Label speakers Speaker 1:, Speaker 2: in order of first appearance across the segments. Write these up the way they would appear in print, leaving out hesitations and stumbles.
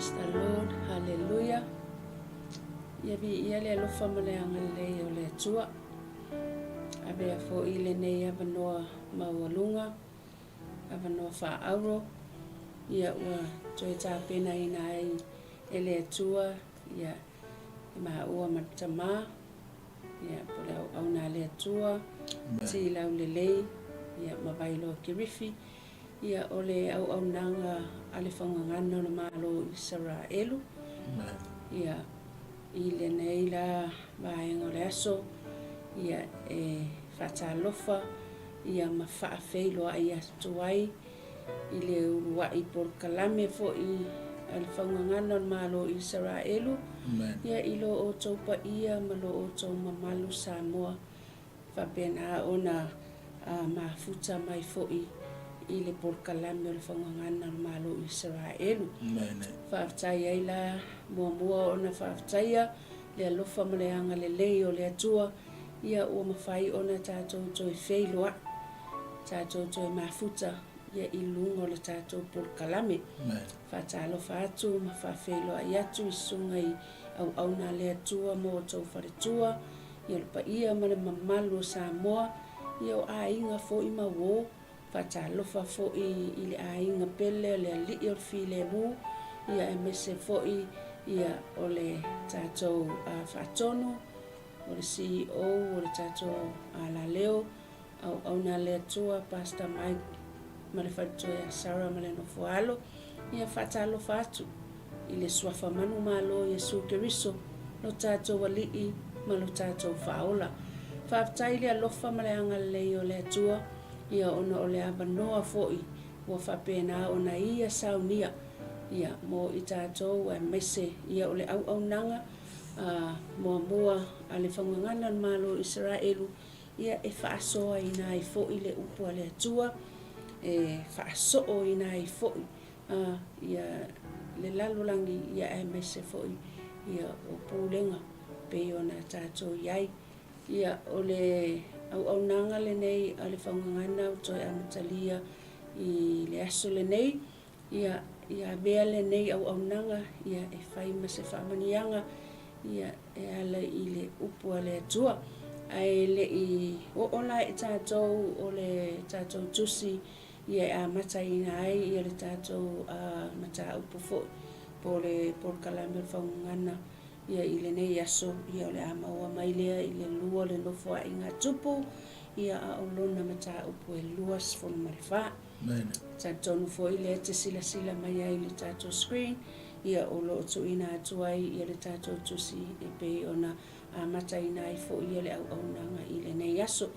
Speaker 1: Praise the Lord, hallelujah. Ia viia le alofa ma le agalelei o le Atua. Avea foi lenei avanoa maualuga, avanoa faaauro, ia ua toe tapenaina ai e le Atua ia e maua ma le Tama, ia po o le auauna a le Atua, Ti Laulelei, ia ma Vailoa Kerifi, Ia, o le auaunaga a le Faugagana o le Malo o Isaraelu. Ia, i lenei la vaega o le aso, ia, e faatalofa, ia, ma faafeiloai atu ai i le uluai polokalame foi a le Faugagana o le Malo o Isaraelu, ia, i lo outou paia ma lo outou mamalu Samoa. Faapena ona mafuta mai foi i le polokalame o le Faugagana o le Malo o Isaraelu. Faafetai ai la muamua ona faafetaia le alofa ma le agalelei o le Atua ia ua mafai ona tatou toe feiloai, tatou toe mafuta ia i luga o le tatou polokalame. Faatalofa atu ma faafeiloai atu i susuga i auauna a le Atua ma outou faletua, Ia le paia ma le mamalu o Samoa, ia o aiga foi ma uo, faatalofa foi i le aiga pele o le Alii o le Filemu, ia aemaise foi ia o le tatou Faatonu, o le CEO o le tatou Alaleo, Auauna a le Atua, Pastor Mike ma le faletua ia Sarah ma le nofo alo, ia faatalofa atu i le Suafa manumalo o Iesu Keriso, lo tatou Alii ma lo tatou Faaola. Faafetai i le alofa ma le agalelei o le Atua, ia ona o le avanoa foi ua faapena ona Ia saunia, ia mo i tatou aemaise ia o le auaunaga a muamua a le Faugagana o le Malo o Isaraelu, Ia e faasoaina ai foi le upu a le Atua, e faasooina ai foi ia le lalolagi, ia aemaise foi ia o pulega pei ona tatou i ai. Ia o le auaunaga lenei a le Faugagana ua toe amatalia i le aso lenei, ia ia avea lenei auaunaga ia e fai ma se faamanuiaga ia e ala i le upu a le Atua. Ae le i oo la i tatou o le tatou tusi ia e amataina ai ia le tatou mataupu foi po o le polokalame o le faugagana ia i lenei aso, ia o le a maua mai lea i le lua o le Nofoaiga a Tupu, ia a o lona mataupu e 24. Talitonu foi lea e te silasila mai ai i le tatou screen, ia o lo o tuuina atu ai ia le tatou tusi e pei ona amataina ai foi ia le auaunaga i lenei aso.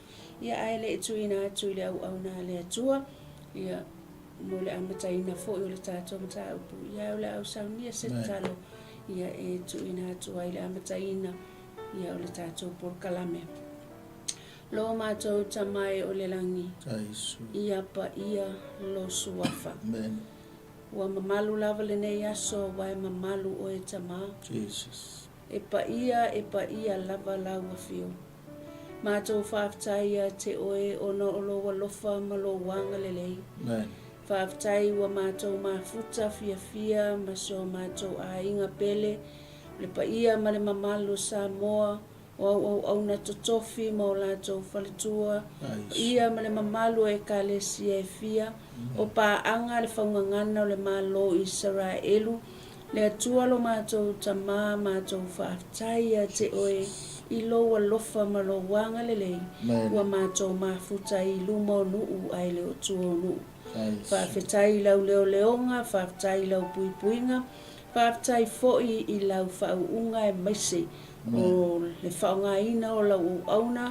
Speaker 1: Ia ae le i tuuina atu i le auauna a le Atua, ia mo le amataina foi o le tatou mataupu, ia o le a ou saunia se tatalo ia e tuuina atu ai le amataina ia o le tatou polokalame. Lo matou Tama e o le lagi, ia paia lo Suafa.
Speaker 2: Amen.
Speaker 1: Ua mamalu lava lenei aso aua e mamalu oe Tama.
Speaker 2: Jesus.
Speaker 1: E paia e paia lava lau afio. Matou faafetai ia te oe ona o lou alofa ma lou agalelei.
Speaker 2: Amen.
Speaker 1: Faafetai ua matou mafuta fiafia ma si o matou aiga pele, le paia ma le mamalu o Samoa, O au auauna totofi ma o latou faletua, paia ma le mamalu o Ekalesia e fia, o paaga le faugagana o le Malo o Isaraelu, le Atua lo matou Tama, matou faafetai ia te Oe i Lou alofa ma Lou agalelei, ua matou mafuta ai i luma o nuu ae le o tua o nuu. Faafetai i Lau leoleoga, faafetai i Lau puipuiga, faafetai foi i Lau faauuga aemaise O le faaaogaina o lau auauna,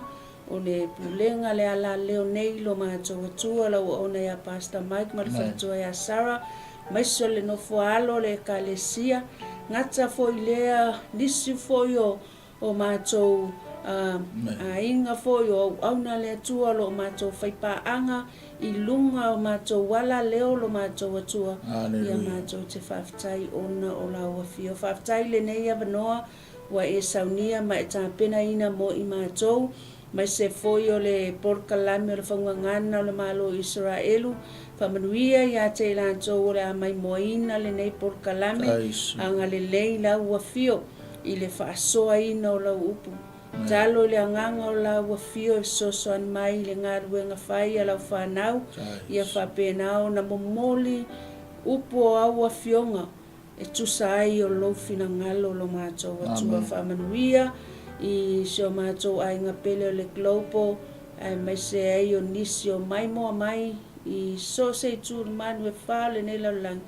Speaker 1: o le pulega le alaleo nei lo matou Atua, lau auauna ia Pastor Mike ma le faletua ia Sarah, aemaise o le nofoaalo o le Ekalesia, gata foi lea nisi foi o o matou aiga foi o auauna a le Atua o lo o matou faipaaga i luga o matou alaleo lo matou Atua, ia matou te faafetai ona o lau afio. Faafetai i lenei avanoa Ua e saunia ma e tapenaina mo i matou, maise foi o le polokalame o le faugagana o le Malo o Isaraelu, Faamanuia ia te i latou o le a maimoaina lenei polokalame, agalelei lau afio i le faasoaina o lau upu. Talo i le agaga o lau afio e fesoasoani mai i le galuega fai a lau fanau, ia faapena ona momoli upu o au afioga e tusa ai o lou finagalo lo matou Atua. Faamanuia i si o matou aiga pele o le Global aemaise ai o nisi o maimoa mai i so o se itu o le manu e fa o lenei lalolagi,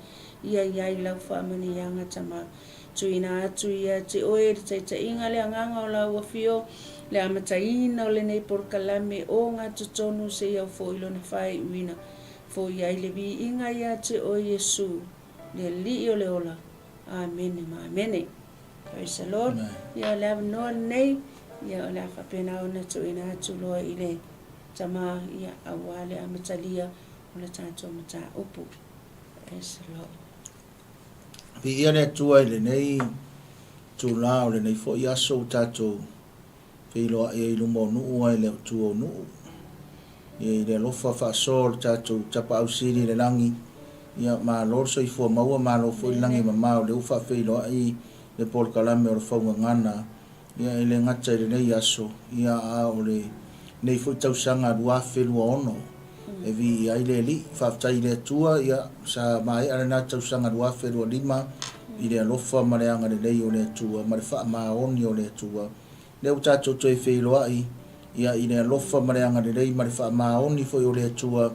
Speaker 1: ia i ai lau faamanuiaga Tama. Tuuina atu ia te oe le taitaiga le agaga o lau afio, le amataina o lenei polokalame o gatotonu seia oo foi lona faaiuina. Foi ai le viiga ia te oe Iesu, le Alii o le ola. Amene ma amene. Praise the Lord. Ia o le avanoa lenei, ia o le a faapena ona tuuina atu loa i le Tama, ia aua le amatalia o le tatou mataupu. Praise the Lord.
Speaker 2: Viia le Atua i lenei itula o lenei foi aso ua tatou feiloai ai i luma o nuu ae le o tua o nuu. Ia i le alofa faasoa o le tatou Tapaau Sili i le lagi, ia malo le soifua maua, malo foi le lagi e mamao o lea ua faafeiloai le polokalame o le faugagana, ia e le gata i lenei aso, ia a o lenei foi tausaga 2026 e viia ai le Alii. Faafetai i le Atua, ia sa maea lena tausaga 2025 i le alofa ma le agalelei o le Atua ma le faamaoni o le Atua. Lea ua tatou toe feiloai, ia i le alofa ma le agalelei ma le faamaoni foi o le Atua,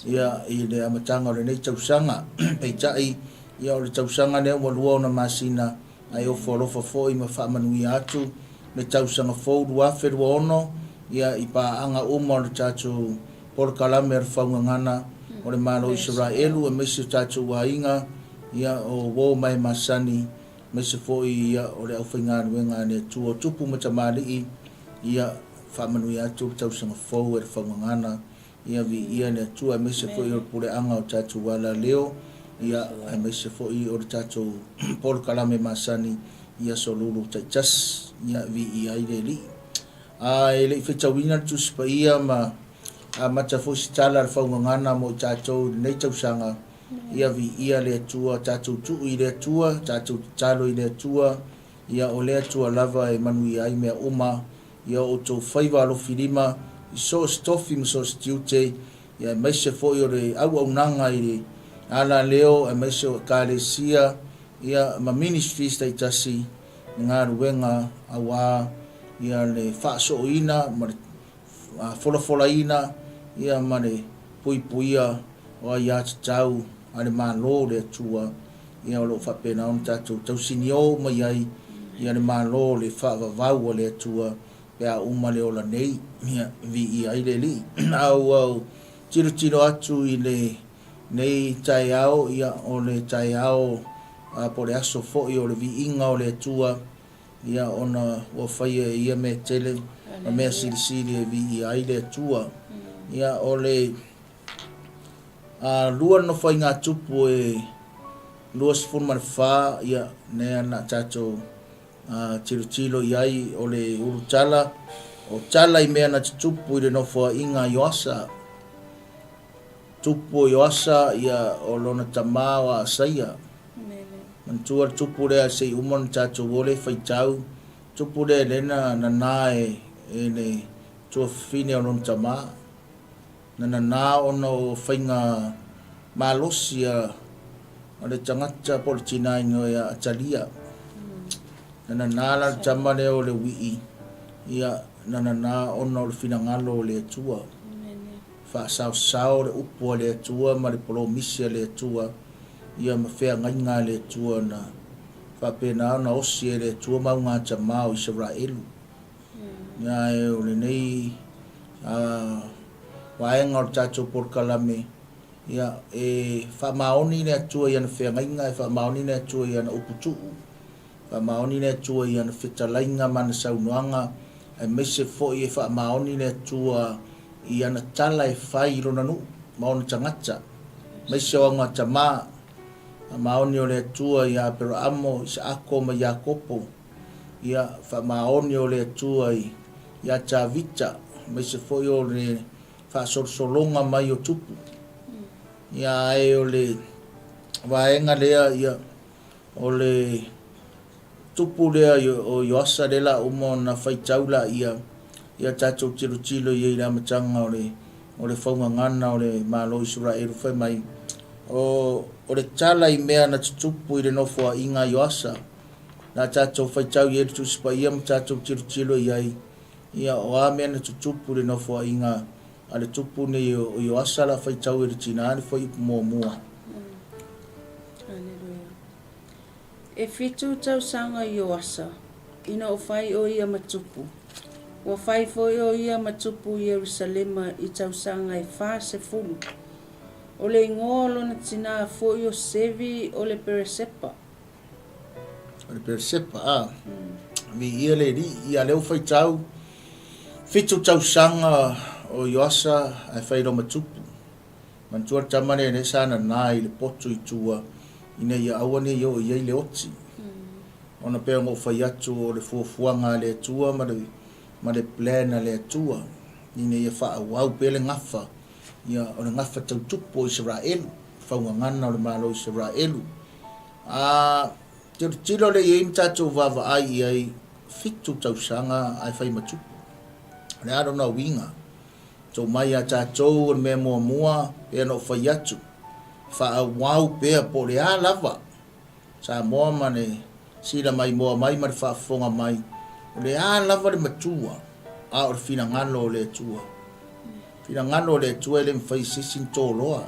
Speaker 2: ia i le amataga o lenei tausaga. Peitai, ia o le tausaga lea ua lua ona masina, ae ofo alofa foi ma faamanuia atu le tausaga fou 2026, ia i paaga uma o le tatou polokalame a le Faugagana o le Malo o Isaraelu, aemaise o tatou aiga, ia o uo ma e masani, aemaise foi ia o le aufaigaluega a le Atua o tupu ma tamalii, ia faamanuia atu le tausaga fou e le Faugagana, ia viia le Atua, aemaise foi o le puleaga o tatou alaleo, ia aemaise foi o le tatou polokalame masani i aso lulu taitasi, ia viia ai le Alii. A e le i faitauina le Tusi Paia ma amata foi se tala a le faugagana mo i tatou i lenei tausaga, ia viia le Atua, tatou tuu i le Atua, tatou tatalo i le Atua, ia o le Atua lava e manuia ai mea uma, ia o outou faiva alofilima i so o se tofi ma so o se tiute, ia aemaise foi o le auaunaga i le alaleo, aemaise o Ekalesia, ia ma ministries taitasi, i galuega aua ia le faasooina ma le folafolaina ia ma le puipuia o aiatatau a le Malo o le Atua, ia o lo o faapena ona tatou tausinio uma i ai ia le Malo o le faavavau a le Atua pe a uma le ola nei, ia viia ai le Alii. A ua ou tilotilo atu i lenei taeao, ia o le taeao po o le aso foi o le viiga o le Atua, ia ona ua faia e ia mea tele ma mea silisili e viia ai le Atua. Ia o le lua nofoaigatupu e 24, ia lea na tatou tilotilo i ai o le ulutala o tala i mea na tutupu i le nofoaiga a Ioasa. Tupu o Ioasa, ia o lona tama o Aasaia. Manatua le tupu lea se i uma ona tatou o lea e faitau, tupu lea lea na nana e le tuafafine o lona tama. Na nana ona o faiga malosi a le tagata po o le tina igoa ia Atalia. Na nana la le tama lea o le uii, ia na nana ona o le finagalo o le Atua. Faasaosao le upu a le Atua ma le polomisi a le Atua, ia ma feagaiga a le Atua na faapena ona osi e le Atua mauga tama o Isaraelu. Ia ae o lenei vaega o le tatou polokalame, ia e faamaoni le Atua i ana feagaiga, e faamaoni le Atua i ana upu tuu, faamaoni le Atua i ana fetalaiga ma ana saunoaga, aemaise foi e faamaoni le Atua i ana tala e fai i lona nuu ma ona tagata, aemaise o augatama, faamaoni o le Atua ia Aperaamo, Isaako ma Iakopo, ia faamaoni o le Atua ia Tavita, aemaise foi o le faasolosologa mai o tupu. Ia ae o le vaega lea ia o le tupu lea o Ioasa lea la uma ona faitau laia ia tatou tilotilo i ai i le amataga o le o le faugagana o le Malo o Isaraelu fai mai o o le tala i mea na tutupu i le nofoaiga a Ioasa la tatou faitau i ai le Tusi Paia ma tatou tilotilo i ai ia o a mea na tutupu i le nofoaiga a le tupu nei o Ioasa la faitau e le tina le fuaiupu muamua.
Speaker 1: Aleluia. E fitu tausaga Ioasa ina o fai o ia ma tupu. Ua fai foi o ia ma tupu i Ierusalema i tausaga e 40. O le igoa o lona tinā foi o Sevi o le Peresepa.
Speaker 2: O le Peresepa, a. Viia le Alii. Ia lea ua faitau, fitu tausaga o Ioasa ae fai loa ma tupu. Manatua le tama lea lea sa nana i le potu i tua ina ia aua ne i oo i ai le oti. Ona pei ona ou fai atu o le fuafuaga a le Atua ma le, ma le plan a le Atua ina ia faaauau pea le gafa, ia o le gafa tau tupu o Isaraelu, faugagana o le Malo o Isaraelu. A tilotilo lea i ai ma tatou vaavaai i ai, fitu tausaga ae fai ma tupu. O le a lona uiga? Tou mai ia tatou o le mea muamua pei ona ou fai atu, faaauau pea po o le a lava Samoa ma le sila maimoa mai ma le faafofoga mai, o le a lava le matua, a o le finagalo o le Atua. Finagalo o le Atua e le mafai e se isi ona toloa,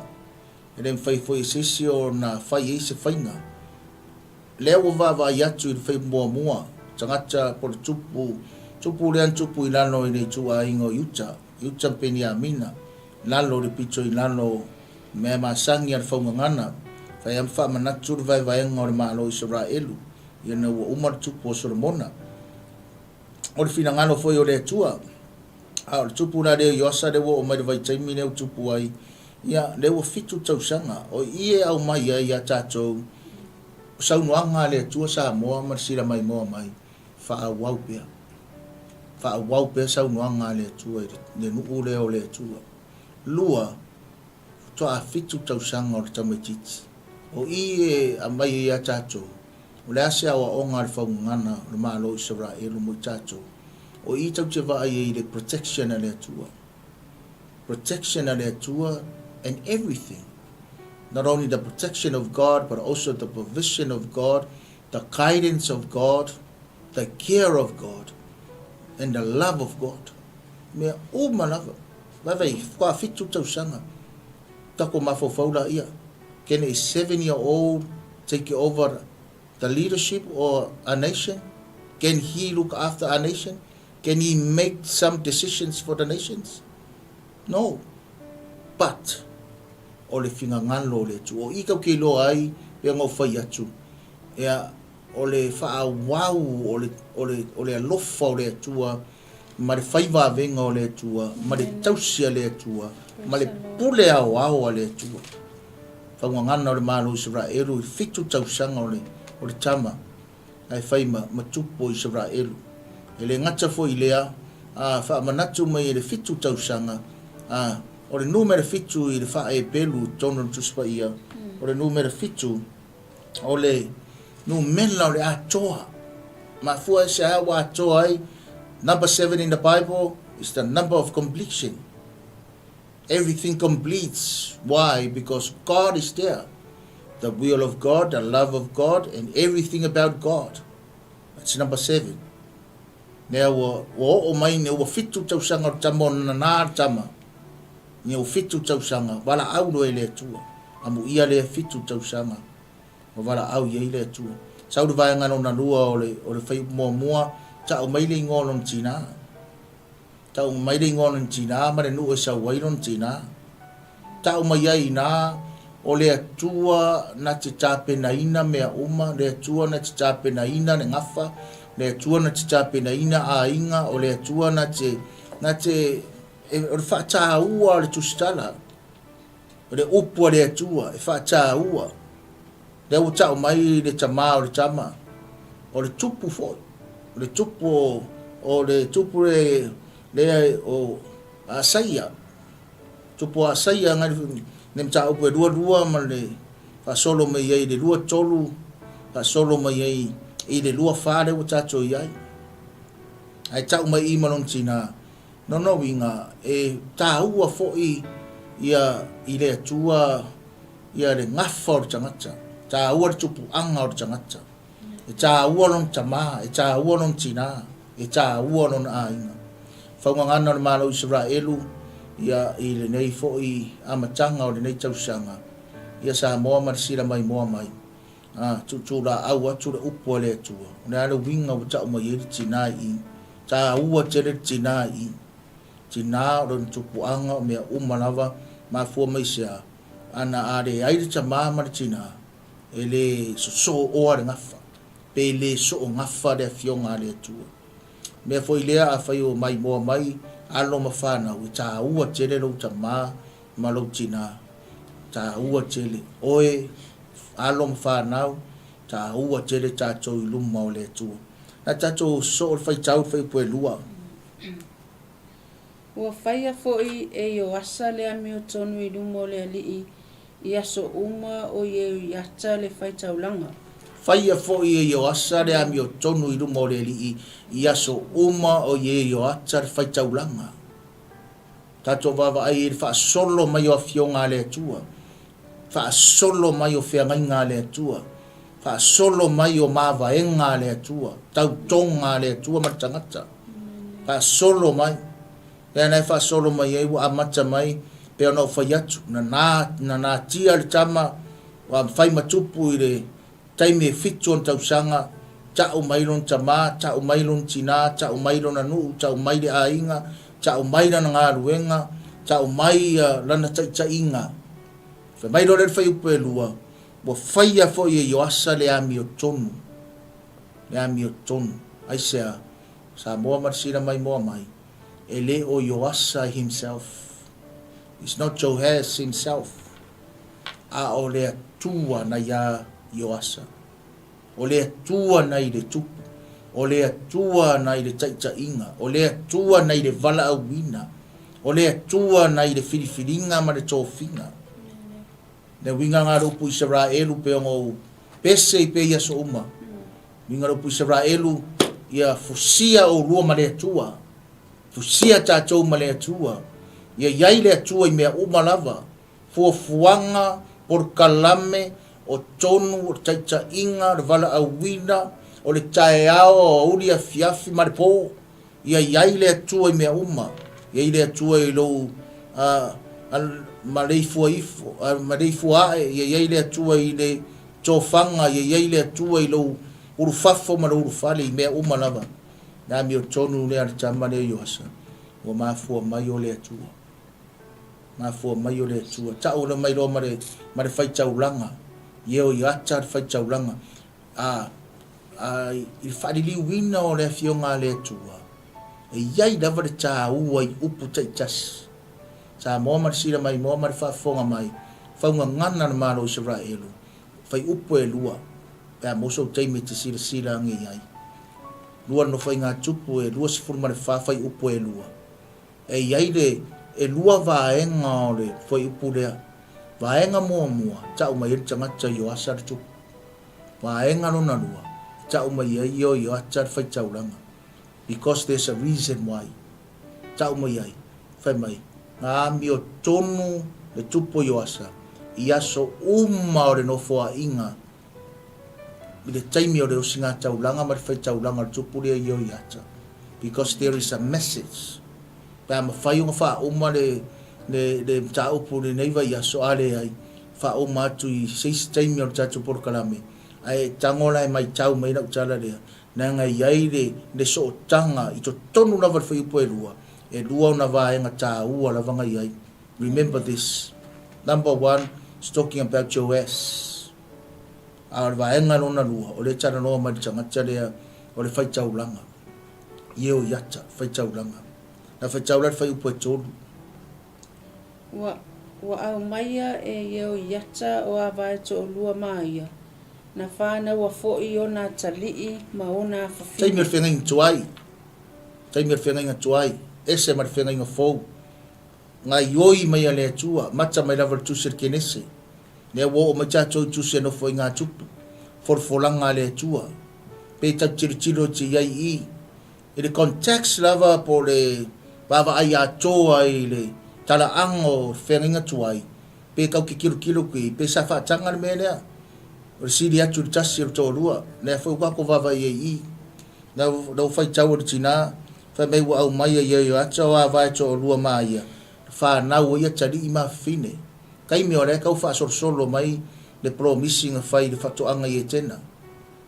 Speaker 2: e le mafai foi e se isi ona fai ai se faiga. Lea ua vaavaai atu i le fai muamua, tagata po o le tupu, tupu lea na tupu i lalo i le ituaiga o Iuta, Iuta ma Peniamina, lalo i le pito i lalo mea masani a le faugagana, fai lava ma faamanatu le vaevaega o le Malo o Isaraelu, ina ua uma le tupu o Solomona. O le finagalo foi o le Atua, a o le tupu la lea o Ioasa lea ua oo mai le vaitaimi lea ua tupu ai, ia, lea ua fitu tausaga, o i e aumai ai ia tatou saunoaga a le Atua Samoa ma le sila maimoa mai, faaauau pea. Faaauau pea saunoaga a le Atua i le nuu lea o le Atua. Lua, faatoa fitu tausaga o le tamaitiiti. O i e aumai ai ia tatou, o le a se aoaoga a le faugagana o le Malo o Isaraelu mo i tatou? O i tatou te vaai ai i le protection a le Atua. Protection a le Atua and everything. Not only the protection of God, but also the provision of God, the guidance of God, the care of God, and the love of God. Mea uma lava. Vaivai, faatoa fitu tausaga, tako mafaufau laia, can a 7 year old take over the leadership or a nation? Can he look after a nation? Can he make some decisions for the nations? No. But, o le finagalo o le Atua. O i tatou te iloa ai, pei ona ou fai atu, ia, o le faaauau o le, o le, o le alofa o le Atua, ma le fai vavega o le Atua, ma le tausi a le Atua, ma le pule aoao a le Atua. Faugagana o le Malo o Isaraelu i fitu tausaga o le, o le tama, ae fai ma, ma tupu o Isaraelu. E le gata foi i lea, a faamanatu mai e le fitu tausaga, a, o le numera fitu i le faa-Ebelu i totonu o le Tusi Paia, o le numera fitu, o le numera o le atoa. Mafua e se a ua atoa ai? Number 7 in the Bible is the number of completion. Everything completes. Why? Because God is there. The will of God, the love of God, and everything about God. That's number 7. Nea ua, ua oo mai ne ua fitu tausaga o le tama o nana le tama. Ina ua fitu tausaga, valaau loa e le Atua. Amuia lea fitu tausaga, ua valaau i ai le Atua. Sau le vaega lona lua o le, o le fuaiupu muamua, tau mai le igoa o lona tinā. Tau mai le igoa o lona tinā ma le nuu e sau ai lona tinā. Tau mai ai inā, o le Atua na te tapenaina mea uma, le Atua na te tapenaina le gafa, le Atua na te tapenaina aiga, o le Atua na te, na te E, o le faataua o le tusitala, o le upu a le Atua, e faataua. Lea ua tau mai le tamā o le tama, o le tupu foi, o le tupu o, o le tupu le, lea o Asaia, tupu o Asaia, ngai Nei mataupu e 22 ma le faasolo mai ai i le 23, faasolo mai ai i le 24 lea ua tatou i ai. Ae tau mai i ma lona tina, lona uiga e taua foi ia i le Atua ia le gafa o le tagata, taua le tupuaga o le tagata, e taua lona tama, e taua lona tina, e taua lona aiga. Faugagana o le Malo o Isaraelu ia i lenei foi amataga o lenei tausaga, ia Samoa ma le sila maimoa mai, a tuutuulaau atu le upu a le Atua. O le a le uiga ua tau mai ai le tina i i? Taua tele le tina i i. Tina o lona tupuaga o mea uma lava, mafua mai se a? Ana a leai le tama ma le tina, e le sosooa le gafa, pe le soogafa le Afioga a le Atua. Mea foi lea afai o maimoa mai alo ma fanau, e taua tele lou tama ma lou tina, taua tele oe alo ma fanau, taua tele tatou i luma o le Atua. Na tatou sosoo le faitau le fuaiupu e lua.
Speaker 1: Ua faia foi e Ioasa le amiotonu i luma o le Alii i aso uma o Ieoiata le faitaulaga.
Speaker 2: Faia foi e Ioasa le amiotonu i luma o le Alii i aso uma o Ieoiata le faitaulaga. Tatou vaavaai i le faasolo mai o Afioga a le Atua, faasolo mai o feagaiga a le Atua, faasolo mai o mavaega a le Atua, tautoga a le Atua ma le tagata. Faasolo mai. Lea na e faasolo mai ai ua amata mai pei ona ou fai atu, na na natia le tama ua fai ma tupu i le taimi e fitu ona tausaga, tau mai lona tama, tau mai lona tina, tau mai lona nuu, tau mai le aiga, tau mai lana galuega, tau mai lana taitaiga. Fai mai loa lea le fuaiupu e lua, ua faia foi e Ioasa le amiotonu, le amiotonu. Aisea? Samoa ma le sila maimoa mai, e le o Ioasa himself. It's not Joaz himself. A o le Atua na iā Ioasa. O le Atua na i le tupu. O le Atua na i le taitaiga. O le Atua na i le valaauina. O le Atua na i le filifiliga ma le tofiga. Le uiga nga le upu Isaraelu pe ona ou pese i pea i aso uma. Uiga le upu Isaraelu, ia fusia oulua ma le Atua. Fusia tatou ma le Atua. Ia iai le Atua i mea uma lava. Fuafuaga, polokalame, o tonu, o le taitaiga, o le valaauina, o le taeao, aoauli, afiafi ma le po. Ia i ai le Atua i mea uma. Ia i le Atua i lou maleifua ifo, maleifua ae, ia i ai le Atua i le tofaga, ia i ai le Atua i lou ulufafo ma lou ulufale, i mea uma lava. Le amiotonu lea a le tama lea Ioasa, ua mafua mai o le Atua. Mafua mai o le Atua. Tau mai loa ma le, ma le faitaulaga. Ia o iata le faitaulaga. A, a, i le faaliliuina o le Afioga a le Atua, e i ai lava le taua i upu taitasi. Samoa ma le sila maimoa ma le faafofoga mai, faugagana le Malo o Isaraelu, fai upu e lua, pe a maua sou taimi e te silasila age i ai. Lua le Nofoaiga-tupu e 24 fai upu e lua. E i ai le e lua vaega o le fuaiupu lea. Vaega muamua, tau mai ai le tagata i Ioasa le tupu. Vaega lona lua, e tau mai ai i o Ioata le faitaulaga. Because there's a reason why. Tau mai ai, fai mai, na amiotonu le tupu o Ioasa i aso uma o le nofoaiga i le taimi o le osigataulaga ma le faitaulaga o le tupu lea i o Ioata. Because there is a message. Pe a mafai ona faauma le, le, le mataupu i lenei vaiaso, a leai, faauma atu i se isi taimi o le tatou polokalame, ae tago la e maitau mai lau tala lea, leaga e i ai le, le sootaga i totonu lava o le fuaiupu e lua, e lua ona vaega taua lava na i ai. Remember this. Number one is talking about Joash. A o le vaega lona lua, o lea e talanoa mai le tagata lea o le faitaulaga. Ieoiata, faitaulaga. Na faitaula le fuaiupu e tolu.
Speaker 1: Ua, ua aumaia e Ieoiata o Avae toalua ma ia, na fānaua foi ona atalii ma ona afafine.
Speaker 2: Taimi o le feagaiga tuai, taimi o le feagaiga tuai, ese ma le feagaiga fou. Gaioi mai a le Atua, mata mai lava i le Tusi a le Kenese. Lea ua oo mai tatou i Tusi a Nofoaiga a Tupu, folafolaga a le Atua. Pe tatou tilotilo atu i ai i i, i le context lava po o le vaavaai atoa i le talaaga o feagaiga tuai, pe tau te tilotilo atu i ai, pe sa faataga le mea lea. O le sili atu i le tasi o le toalua, lea foi ua tatou vaavaai i ai i i. Lau faitau a le tina, fai mai ua aumaia i Ioiata o ava e toalua ma ia, fanau ai atalii ma fafine. Taimi o la e tau faasolosolo mai le polomisi na fai i le faatoaga i Etena.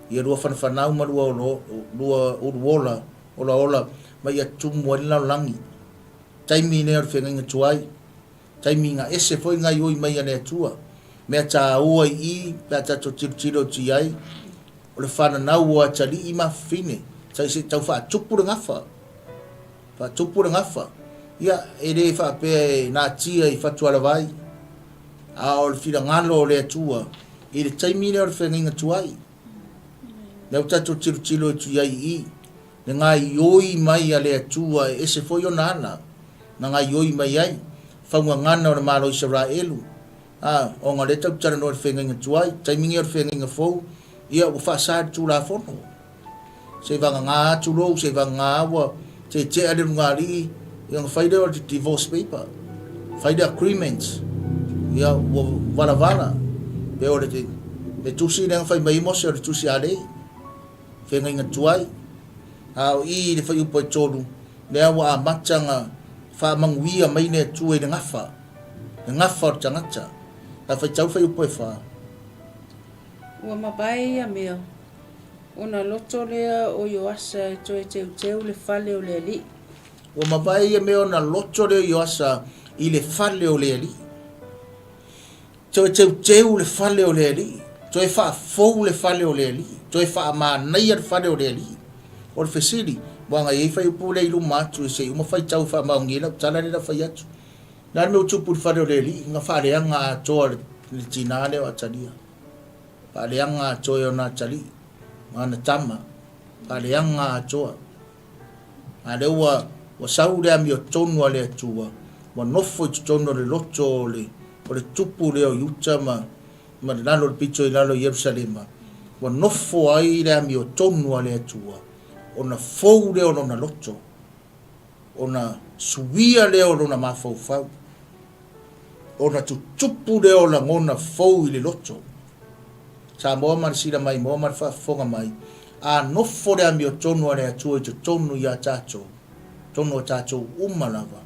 Speaker 2: Ia lua fanafanau ma lua olo, lua uluola, olaola ma ia tumu ai le lalolagi. Taimi lea o le feagaiga tuai. Taimi na ese foi gaioi mai a le Atua. Mea taua i i pe a tatou tilotilo atu i ai, o le fananau o atalii ma fafine, sai se i tau faatupu le gafa. Faatupu le gafa. Ia, e le faapea e natia i fatualavai, a o le finagalo o le Atua i le taimi lea o le feagaiga tuai. Lea ua tatou tilotilo atu i ai i i, le gaioi mai a le Atua e ese foi ona ala na gaioi mai ai, faugagana o le Malo o Isaraelu, a, ona o lea tatou te talanoa i le feagaiga tuai, taimi nei o le feagaiga fou, ia ua faasa e le Tulafono. Se i vagana atu lou, se i vagana ua tetea le lugalii, ia ona fai lea o le divorce paper, fai le agreement, ia ua valavala, pe o le, le tusi lea na fai mai ai Mose o le tusi a lei, feagaiga tuai. A o i i le fuaiupu e 3, lea ua amata ona faamanuia mai le Atua i le gafa, le gafa o le tagata. A faitau le fuaiupu e 4.
Speaker 1: Ua mavae ia mea, ona loto lea o Ioasa e toe teuteu le fale o le Alii.
Speaker 2: Ua mavae ia mea ona loto lea o Ioasa i le fale o le Alii. Toe teuteu le fale o le Alii, toe faafou le fale o le Alii, toe faamanaia le fale o le Alii. O le fesili, aua na i ai fuaiupu lea i luma atu se i uma faitau e faamaonia ai lau tala lea na fai atu. O le a le mea ua tupu i le fale o le Alii? Na faaleaga atoa e le tina lea o Atalia. Faaleaga atoa e ona atalii ma ana tama. Faaleaga atoa. A lea ua, ua sau le amiotonu a le Atua, ua nofo i totonu o le loto o le, o le tupu lea o Iuta ma, ma lalo o le pito i lalo i Ierusalema, ua nofo ai le amiotonu a le Atua, ona fou lea o lona loto, ona suia lea o lona mafaufau, ona tutupu lea o lagona fou i le loto. Samoa ma le sila maimoa ma le faafofoga mai, a nofo le amiotonu a le Atua i totonu iā tatou, totonu o tatou uma lava,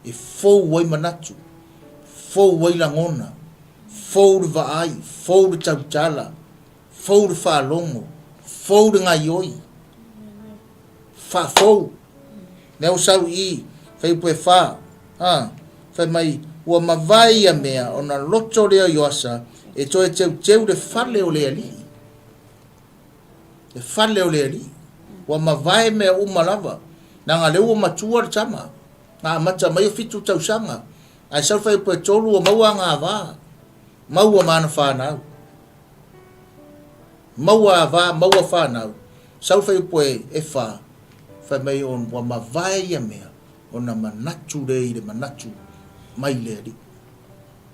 Speaker 2: e fou ai manatu, fou ai lagona, fou le vaai, fou le tautala, fou le faalogo, fou le gaioi. Faafou. Lea ua sau i i, fuaiupu e fa, a, fai mai, ua mavae ia mea, ona loto lea o Ioasa e toe teuteu le fale o le Alii. Le fale o le Alii. Ua mavae mea uma lava. Leaga lea ua matua le tama. Na amata mai o 7 tausaga. Ae sau le fuaiupu e 3 ua maua agavaa. Maua ma ana fanau. Maua ava, maua fanau. Sau le fuaiupu e fa, fai mai ua mavae ia mea, ona manatu lea i le manatu mai le Alii.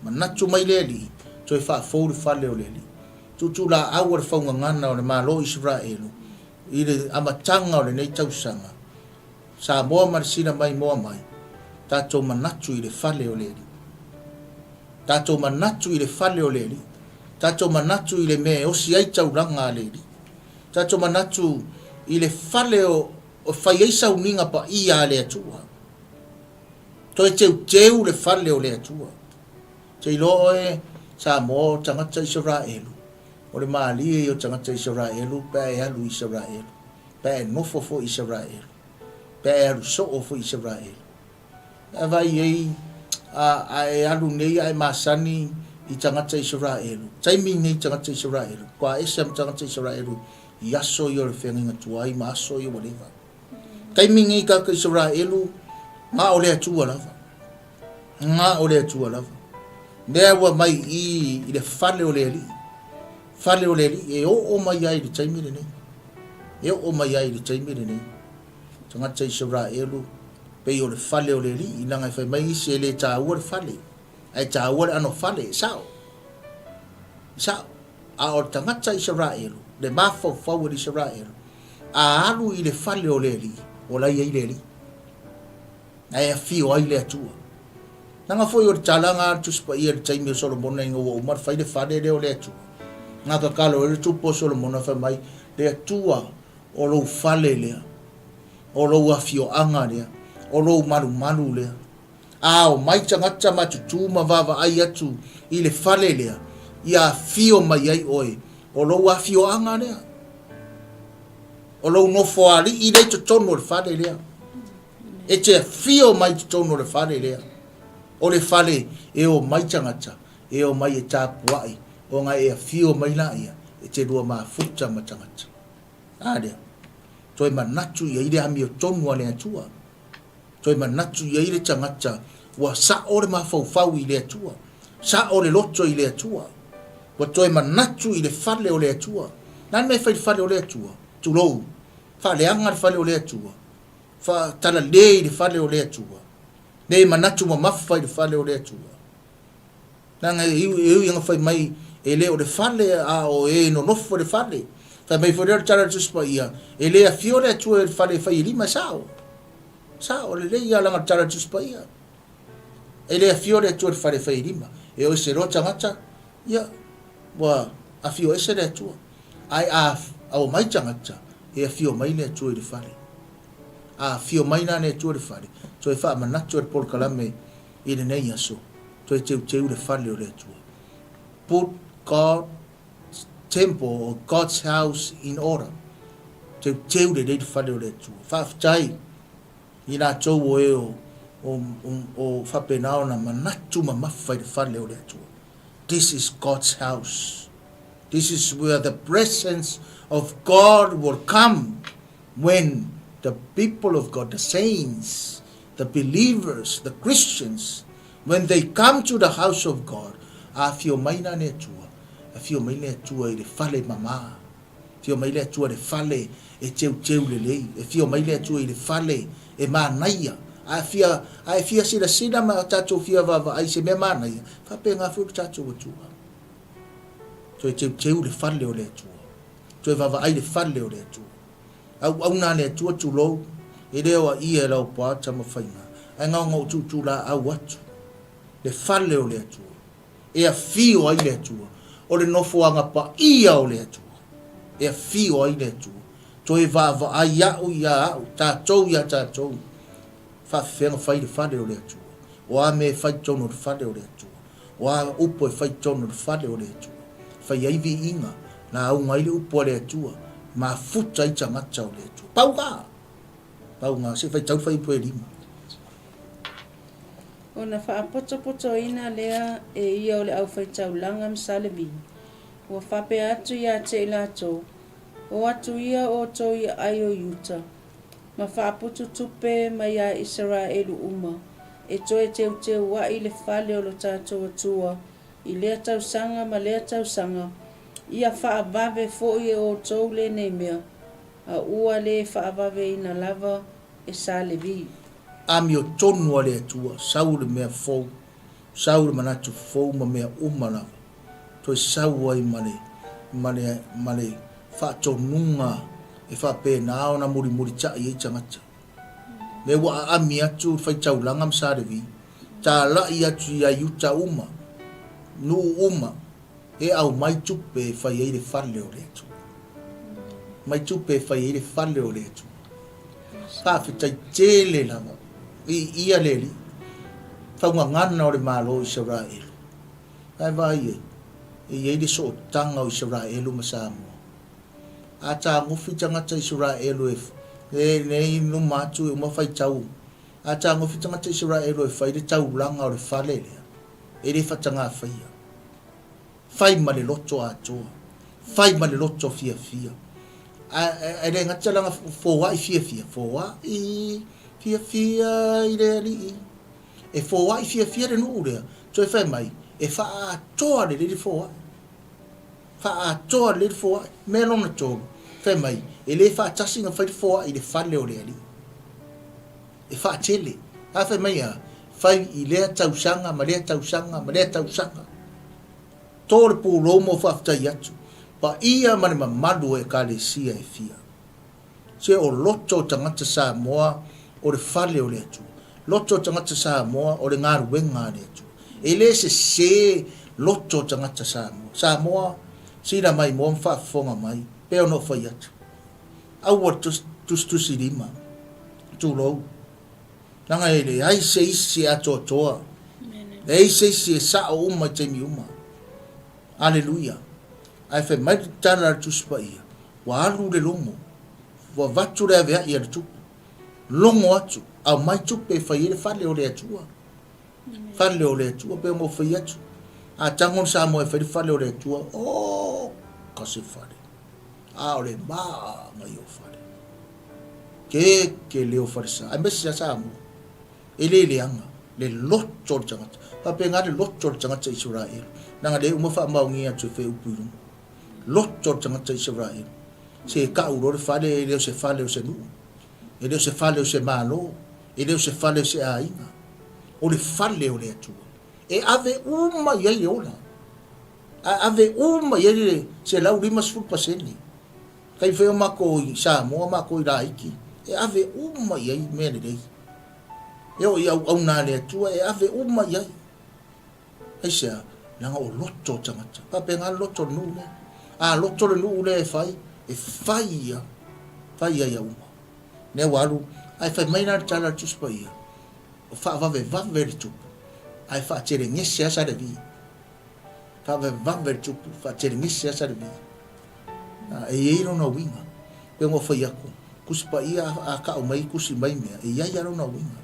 Speaker 2: Manatu mai le Alii, toe faafou le fale o le Alii. Tuutuulaau a le faugagana o le Malo o Isaraelu i le amataga o lenei tausaga, Samoa ma le sila maimoa mai, tatou manatu i le fale o le Alii. Tatou manatu i le fale o le Alii. Tatou manatu i le mea e osi ai taulaga a le Alii. Tatou manatu i le fale o fai ai sauniga paia a le Atua. Toe teuteu le fale o le Atua. Te iloa oe, Samoa, o tagata Isaraelu, o le malie ia o tagata Isaraelu pe a e alu i Isaraelu, pe a e nofo foi i Isaraelu, pe a e alu soo foi i Isaraelu. A vaai i ai, a e alu nei a e masani i tagata Isaraelu, taimi nei tagata Isaraelu, kua ese ma tagata Isaraelu i aso ia o le feagaiga tuai ma aso ia ua leva. Taimi nei tagata Isaraelu, na o le Atua lava. Na o le Atua lava. Lea ua mai i i le fale o le Alii. Fale o le Alii e oo mai ai i le taimi lenei. E oo mai ai i le taimi lenei. Tagata Isaraelu. Pei o le fale o le Alii, leaga e fai mai isi e le taua le fale, ae taua le ano fale, e sao. E sao. A o le tagata Isaraelu, le mafaufau o le Isaraelu, a alu i le fale o le Alii, o la e i ai le Alii. Ae afio ai le Atua. Leaga foi o le tala a le Tusi Paia i le taimi o Solomona ina ua uma ona fai le fale lea o le Atua, na tatalo ai le tupu o Solomona fai mai, Le Atua, o lou fale lea, o lou afioaga lea, o lou malumalu lea. A omai tagata matutu ma vaavaai atu i le fale lea, ia afio mai ai oe, o lou afioaga lea, o lou nofoalii lea i totonu o le fale lea. E te afio mai i totonu o le fale lea. O le fale e omai tagata, e omai e tapuai, ona e afio mai laia, e te lua mafuta ma tagata. A lea? Toe manatu i ai le amiotonu a le Atua. Toe manatu i ai le tagata ua sao le mafaufau i le Atua, sao le loto i le Atua. Ua toe manatu i le fale o le Atua. O le a le mea e fai i le fale o le Atua? Tulou, faaleaga le fale o le Atua, faatalale i le fale o le Atua, le manatu mamafa i le fale o le Atua. Leaga e ui ina fai mai e le o le fale a o e nonofo i le fale. Fai mai foi lea o le tala a le Tusi Paia, e le afio le Atua i le fale e fai e lima, e sao. Sao lelei lava leaga o le tala a le Tusi Paia. E le afio le Atua i le fale e fai e lima. E o ese loa tagata, ia, ua afio ese le Atua. Ae a omai tagata, e afio mai le Atua i le fale. A afio mai la le Atua i le fale, toe faamanatu e le polokalame i lenei aso, toe teuteu le fale o le Atua. Put God's temple or God's house in order. Teuteu lelei le fale o le Atua. Faafetai i latou o e o, o, o, o faapena ona manatu mamafa i le fale o le Atua. This is God's house. This is where the presence of God will come when the people of God, the saints, the believers, the Christians, when they come to the house of God, a afio mai la le Atua, afio mai le Atua i le fale mama, afio mai le Atua i le fale e teuteu lelei, afio mai le Atua i le fale e manaia. A fia, a e fia silasila ma tatou fia vaavaai i se mea manaia, faapena foi lo tatou Atua. Toe teuteu le fale o le Atua. Toe vaavaai le fale o le Atua. Auauna a le Atua tulou, e le o aia e lau pa tamafaiga, ae gaogaoa tuutuulaau atu le fale o le Atua, e afio ai le Atua, o le nofoaga paia o le Atua, e afio ai le Atua. Toe vaavaai a'u ia a'u, tatou ia tatou, faafefea ona fai le fale o le Atua? O a mea e fai i totonu o le fale o le Atua? O a upu e fai i totonu o le fale o le Atua? Fai ai viiga, lauga ai le upu a le Atua, mafuta ai tagata o le Atua. Pau ga! Pau ga, se i faitau le fuaiupu e lima.
Speaker 1: Ona faapotopotoina lea e ia o le aufaitaulaga ma Salevi, ua faapea atu ia te i latou, O atu ia outou i aai o Iuta, ma faaputu tupe mai iā Isaraelu uma, e toe teuteu ai le fale o lo tatou Atua i lea tausaga ma lea tausaga, ia faavave foi e outou lenei mea, a ua le faavaveina lava e sa Levi.
Speaker 2: Amiotonu a le Atua, sau le mea fou, sau le manatu fou ma mea uma lava, toe sau ai ma le, ma le, ma le faatonuga e faapena ona mulimulitai ai tagata. Lea ua aami atu le faitaulaga ma Sa Levi, talai atu ia Iuta uma, nuu uma, e aumai tupe e fai ai le fale o le Atua. Mai tupe e fai ai le fale o le Atua. Faafetai tele lava i ia le Alii, faugagana o le Malo o Isaraelu. Ae vaai ai, e i ai le sootaga o Isaraelu ma Samoa. A tagofi tagata Isaraelu e, e nei luma atu e uma faitau, a tagofi tagata Isaraelu e fai le taulaga o le fale lea, e le faatagā faia. Fai ma le loto atoa, fai ma le loto fiafia. Ae le gata lana foai fiafia, foai fiafia i le Alii. E foai fiafia le nuu lea, toe fai mai, e faaatoa lelei le foai. Faaatoa lelei le foai. Mea lona tolu, fai mai, e le faatasi na fai le foai i le fale o le Alii. e faatele. A fai mai a, fai i lea tausaga ma lea tausaga ma lea tausaga. To le pulou ma ou faafetai atu, paia ma le mamalu o Ekalesia e fia. Se o loto o tagata Samoa o le fale o le Atua. Loto o tagata Samoa o le galuega a le Atua. E le sese loto o tagata Samoa. Samoa, sila mai moa ma faafofoga mai, pei ona ou fai atu. Aua le tusitusi lima, tulou. Leaga e leai se isi e atoatoa. Leai se isi e sao uma i taimi uma. Aleluia. Ae fai mai le tala a le Tusi Paia, ua alu le logo, ua avatu le aveai a le tupu, logo atu, aumai tupe e fai ai le fale o le Atua. Fale o le Atua, pei ona ou fai atu. A tago le Samoa e fai le fale o le Atua, oh, ka se fale. A o le manaia o fale. Keke leo falesa, aemaise a Samoa. E le leaga le loto o le tagata. Faapena le loto o le tagata Isaraelu. Leaga lea uma faamaonia atu e fai upu i luga. Loto o le tagata Isaraelu. Se kau loa le fale, e le o se fale o se nuu. E le o se fale o se Malo. E le o se fale o se aiga. O le fale o le Atua. E ave uma i ai le ola. A ave uma i ai le 150%. Taimi foi o makou i Samoa, makou i laiti, e ave uma i ai mea lelei. E oo i auauna a le Atua, e ave uma i ai. Aisea? Leaga o loto o tagata. Faapena le loto o le nuu lea. A loto le nuu lea e fai, e fai ia, fai ia ia uma. Lea ua alu, ae fai mai la le tala a le Tusi Paia, o faavavevave le tupu, ae faatelegese lava Salevi. Faavavevave le tupu, faatelegese lava Salevi. E i ai lona uiga. Pei ona ou fai atu, Tusi Paia a tau mai tusi mai mea, e i ai lava lona uiga.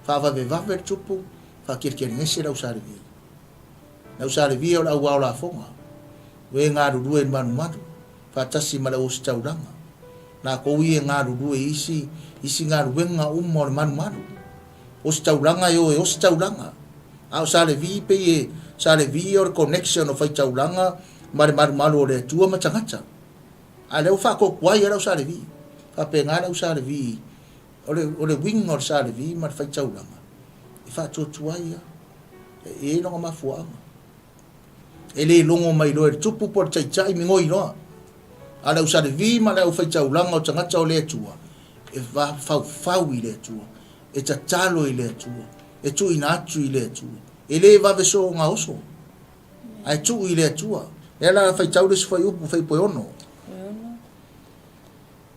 Speaker 2: Faavavevave le tupu, faakelekelegese le au Sa Levi. Le au Sa Levi o le au ao lafoga, o e galulue i le malumalu, faatasi ma le au ositaulaga. Latou ia e galulue i isi, isi galuega uma o le malumalu. Ositaulaga e o e ositaulaga. A o Sa Levi pei e, Sa Levi o le connection o faitaulaga ma le malumalu o le Atua ma tagata. A lea ua faatuatuai lava le au Sa Levi. Faapena le au Sa Levi O le, o le uiga o le Sa Levi ma le faitaulaga, e faatuatua ai lava. E i ai lona mafuaaga. E le logo mai loa e le tupu po o le taitai migoi loa. A o le au Sa Levi ma le au faitaulaga o tagata o le Atua, e faufau i le Atua, e tatalo i le Atua, e tuuina atu i le Atua. E le vave soona oso, ae tuu i le Atua. Lea la faitau le isi fuaiupu, Fuaiupu e 6.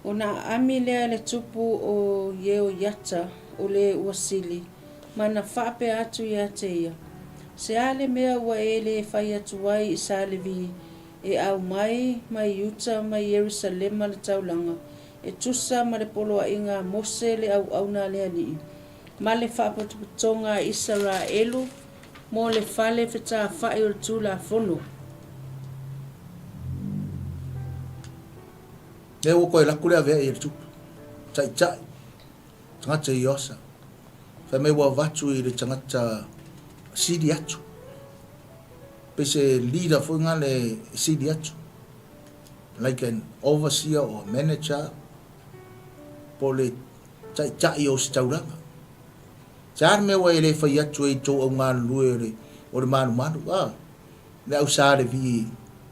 Speaker 1: Ona aami lea e le tupu o Ieoiata o le ua sili, ma na faapea atu ia te ia, Se a le mea ua e le fai atu ai i Salevi e aumai mai Iuta mai Ierusalema le taulaga e tusa ma le poloaiga a Mose le auauna a le Alii, ma le faapotopotoga a Isaraelu mo le fale fetafai o le Tulafono?
Speaker 2: Lea ua toe alu atu le avea'i e le tupu, taitai, tagata i Ioasa. Fai mai ua avatu i le tagata sili atu. Pei se leader foi nga le sili atu. Like an overseer or manager po le taitai o se taulaga. Se a le mea ua e le fai atu ai i tou au galulue o le, o le malumalu, ah, le au sa le vi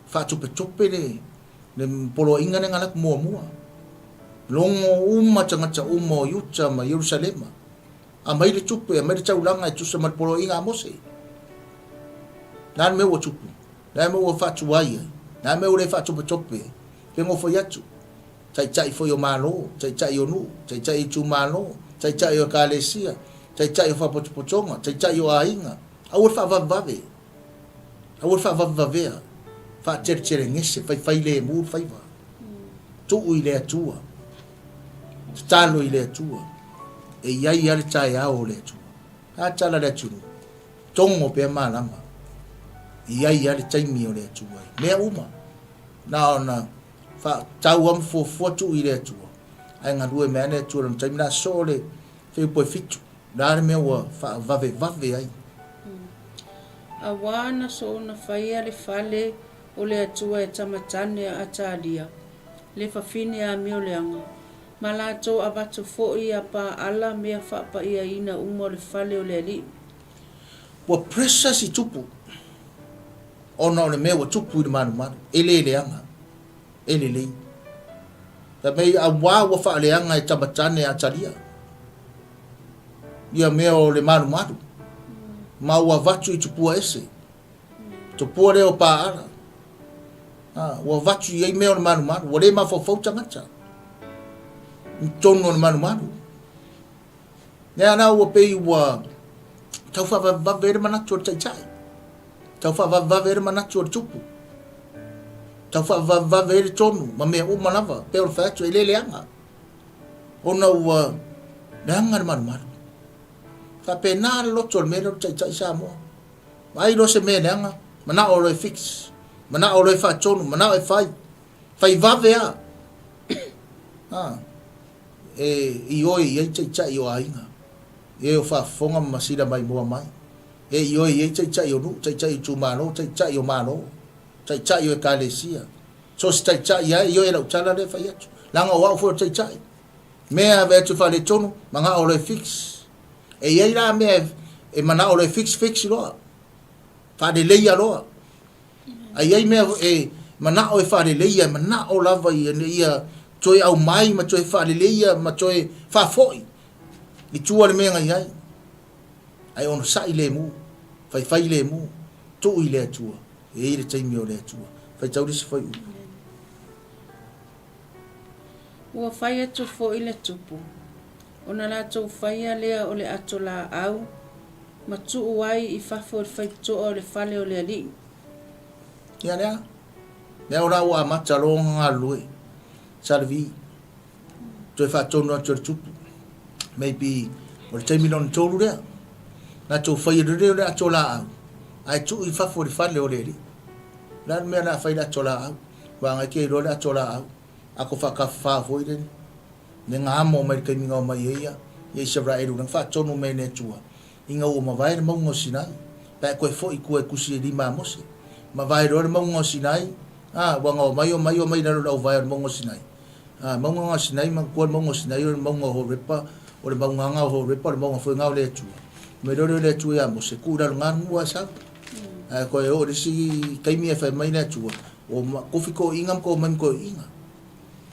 Speaker 2: faatopetope le, Le poloaiga lea na alu atu muamua. Logo uma tagata uma o Iuta ma Ierusalema. Aumai le tupe, aumai le taulaga e tusa ma le poloaiga a Mose. Le a le mea ua tupu? Le a le mea ua faatuai ai? Le a le mea ua le faatopetope ai? Pe gofai atu, taitai foi o Malo, taitai o nuu, taitai o itumalo, taitai o ekalesia, taitai o faapotopotoga, taitai o aiga, aua le faavavevave. Aua le faavavevavea, faateletelegese, faifailemu le faiva. Tuu i le Atua, tatalo i le Atua, e i ai lava le taeao o le Atua. A tala le atunuu, togo pea malama, e i ai lava le taimi o le Atua i mea uma. Na ona faatau lava ma fuafua tuu i le Atua, ae galue mai lava le Atua i lona taimi. O le a soo le Filipo e fitu. O le a le mea ua faavavevave ai?
Speaker 1: Auā na soona faia le fale o le Atua e tama tane a Atalia, le fafine a Mioleaga. Ma latou avatu foi ia Paala mea faapaiaina uma o le fale o le Alii.
Speaker 2: Ua pressure si tupu ona o le mea ua tupu i le malumalu, e le leaga, e lelei. Fai mai, auā ua faaleaga e tamatane Atalia ia mea o le malumalu, ma ua avatu i tupua ese. Tupua lea o Paala. A, ua avatu i ai mea o le malumalu, ua le mafaufau tagata i totonu o le malumalu. Lea la ua pei ua tau faavavevave ai le manatu o le taitai, tau faavavevave ai le manatu o le tupu, tau faavavevave ai le tonu ma mea uma lava, pei o le fai atu e le leaga, ona ua leaga le malumalu. Faapena le loto o le mea lea o le taitai Samoa. Vaai loa se mea leaga, manao loa e fix, manao loa e faatonu, manao e fai, fai vave lava. Ha. E ioe i ai taitai o aiga, e o faafofoga ma masila maimoa mai. E ioe i ai taitai o nuu, taitai o itumalo, taitai o Malo, taitai o ekalesia. So o se taitai lava e ioe i lau tala lea e fai atu. Leaga o au foi o le taitai. Mea e ave atu e faaletonu, manao loa e fix. E i ai la mea e manao loa e fix, fix loa. Faaleleia loa. Ae i ai mea e manao e faaleleia, e manao lava ina ia toe aumai ma toe faaleleia ma toe faafoi i tua le mea na i ai. Ae onosai lemu, faifai lemu, tuu i le Atua. E i ai le taimi o le Atua. Faitau le isi fuaiupu.
Speaker 1: Ua fai atu foi le tupu, ona latou faia lea o le ato laau, ma tuu ai i fafo i le faitotoa o le fale o le alii.
Speaker 2: Ia lea, lea o la ua amata loa ona galulue, Salevi, toe faatonu atu e le tupu, maybe o le taimi lona tolu lea, latou faia loa lea o le ato laau, ae tuu i fafo i le fale o le alii. O le a le mea o le a fai i le ato laau? Vaega e te iloa le ato laau, ato faatafafa foi lele, le na amo mai le taimi na omai ai ia Isaraelu na faatonu mai e le Atua ina ua mavae le mauga o Sinai, pe a e toe foi i tua e tusi e lima a Mose. Mavae loa le mauga o Sinai, a, ua na omai, omai, omai i lalo o le auvae o le mauga o Sinai. A, mauga na o Sinai, manatua le mauga o Sinai o le mauga o Horepa, o le mauga na o Horepa, o le mauga foi na o le Atua. Mai loa lea o le Atua ia Mose, tuu i lalo na le nuu ae sau. Ae toe oo i le isi taimi ae fai mai le Atua, ua tofi toeaiina ma toe omai ma toeaiina.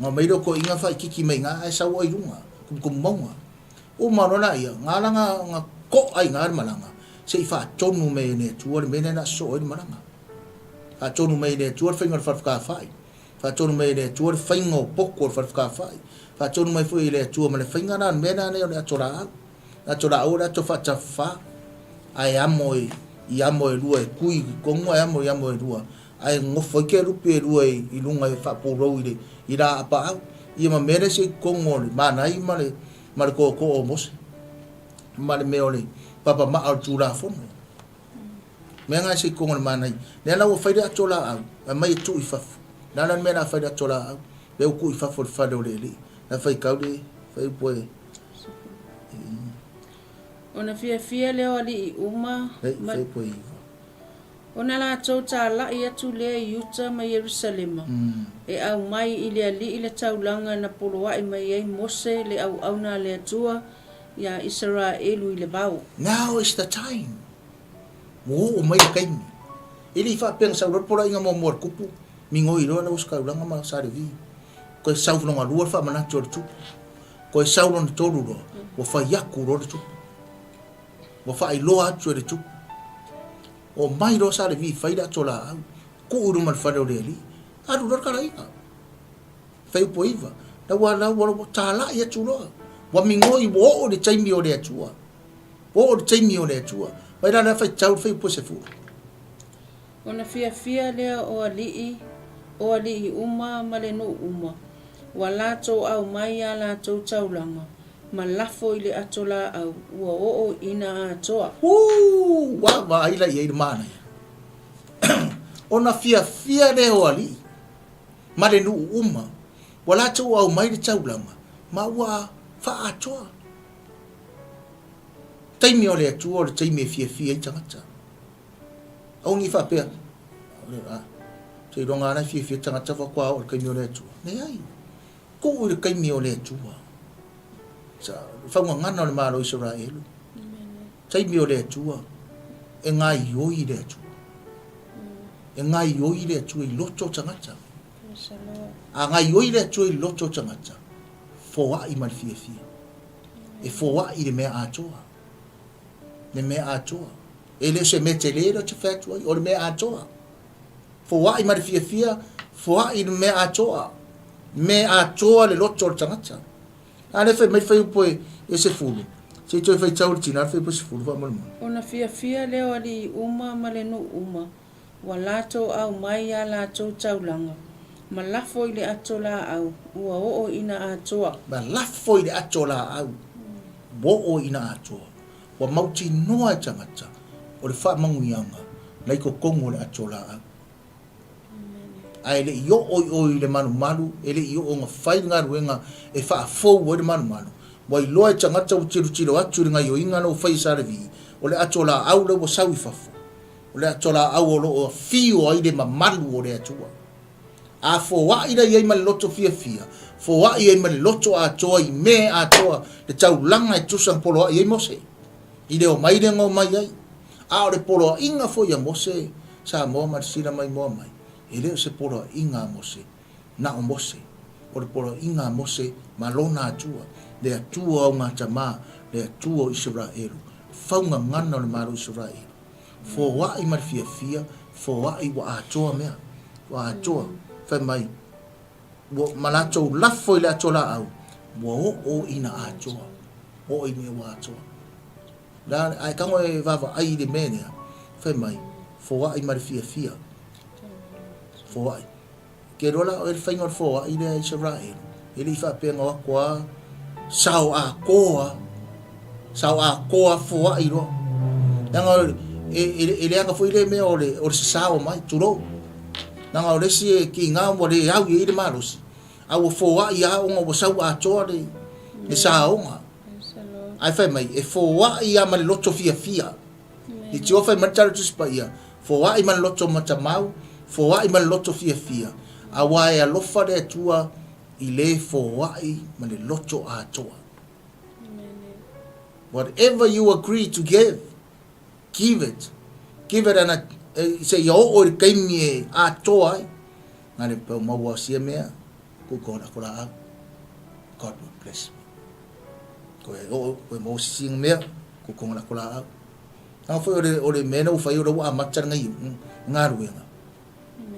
Speaker 2: Ona omai lea o toeaiina faaitiiti mai i ina ae sau oe i luga, tumutumu mauga. Uma loa laia, na ala ona to'a i ina le malaga, se i faatonu mai e le Atua le mea lea o le a sosoo ai le malaga. Faatonu mai e le Atua le faiga o le falefetafai, faatonu mai e le Atua le faiga o potu o le falefetafai, faatonu mai foi e le Atua ma le faiga la o le mea lea o le ato laau. Le ato laau o le ato faatafafa, ae amo i amo e lua e kui i totonu ae amo i amo e lua ae nofo ai kerupi e lua i luga e faapulou i le i laapaau, ia ma mea lea se i totonu o le manai ma le ma le tootoo o Mose, ma le mea o le papa maa o le Tulafono. Mea na se i totonu o le manai. Lea la ua fai le ato laau, aumai e tuu i fafo. Le a la le mea o le a fai i le ato laau? Lea ua tuu i fafo i le fale o le alii. La e faitau le fuaiupu e
Speaker 1: Ona fiafia lea o alii uma ma. Ona latou talai atu lea i Iuta ma Ierusalema, e aumai i le Alii le taulaga na poloai mai ai Mose le auauna a le Atua iā Isaraelu i le vao.
Speaker 2: Now is the time. Ua oo mai le taimi. E le i faapea na sau loa le poloaiga muamua a le tupu, migoi loa le ositaulaga ma Salevi. Toe sau lona lua le faamanatu a le tupu. Toe sau lona tolu loa, ua fai atu loa le tupu. Ua faailoa atu e le tupu. Omai loa sa Levi fai le ato laau, tuu i luma o le fale o le Alii. Alu loa le talaiga. Fuaiupu e 9. La ua, la ua, ua talai atu loa. Ua migoi, ua oo i le taimi o le Atua. Ua oo i le taimi o le Atua. Mai la lea faitau le fuaiupu e 10.
Speaker 1: Ona fiafia lea o alii, o alii uma ma le nuu uma, ua latou aumai a latou taulaga, ma lafo i le ato laau ua oo ina atoa.
Speaker 2: Uu! Ua vaai la i ai le manaia. Ona fiafia lea o alii ma le nuu uma, ua latou aumai le taulaga, ma ua faaatoa. Taimi o le Atua o le taimi e fiafia ai tagata. Aua ne i faapea, seiloga lava la e fiafia tagata faatoa oo i le taimi o le Atua. Leai. Tuu i le taimi o le Atua. Sa, faugagana o le Malo o Isaraelu. Taimi o le Atua, e gaioi le Atua. E gaioi le Atua i loto o tagata. A gaioi le Atua i loto o tagata, foai ma le fiafia. E foai le mea atoa. Le mea atoa. E le o se mea tele lea ou te fai atu ai, o le mea atoa. Foai ma le fiafia, foai i le mea atoa. Mea atoa le loto o le tagata. A lea fai mai le fuaiupu e 10, se i toe faitau i le tina le fuaiupu e 10 faamolemole.
Speaker 1: Ona fiafia lea o alii uma ma le nuu uma, ua latou aumai a latou taulaga, ma lafo i le ato laau, ua oo ina atoa.
Speaker 2: Ma lafo i le ato laau, ua oo ina atoa. Ua mautinoa e tagata o le faamanuiaga na i totonu o le ato laau. Ae le i oo i o i le malumalu, e le i oo na fai le galuega e faafou ai le malumalu, ua iloa e tagata ua tilotilo atu i le gaioiga la ua fai e Sa Levi, o le ato laau la ua sau i fafo, o le ato laau o lo o afio ai le mamalu o le Atua. A foai la i ai ma le loto fiafia, foai ai ma le loto atoa i mea atoa le taulaga e tusa na poloai ai Mose, i le omai lea na omai ai. A o le poloaiga foi a Mose, Samoa ma le sila mai moa mai, e le o se poloaiga a Mose, na o Mose. O le poloaiga a Mose ma lona Atua, le Atua o gatama, le Atua o Isaraelu, faugagana o le Malo o Isaraelu. Foai ma le fiafia, foai ua atoa mea, ua atoa. Fai mai, ua, ma latou lafo i le ato laau, ua oo ina atoa. Oo i mea ua atoa. La, ae tago e vaavaai i le mea lea, fai mai, foai ma le fiafia. Foai. Ke iloa la oe le faiga o le foai lea Isaraelu, e le i faapea na o atu lava sao atoa, sao atoa foai loa. Leaga e, e, e leaga foi lea mea o le, o le sasao mai, tulou. Leaga o le isi e kiga ua le au i ai le malosi, a ua foai lava ona ua sau atoa le, le saoga. Ae fai mai, e foai lava ma le loto fiafia. I tio fai mai le tala o le Tusi Paia, Foai ma le loto matamau, foai ma le loto fiafia, auā e alofa le Atua i le foai ma le loto atoa. Whatever you agree to give, give it. Give it ana, seia oo i le taimi e atoa ai. Nā le pau maua o sia mea, ku ko la ko la au. God will bless me. Koe oo, koe maua sisi mea, ku ko la ko la au. Nā foi o le, o le mea na ua fai o la ua amata le ngai, galuega.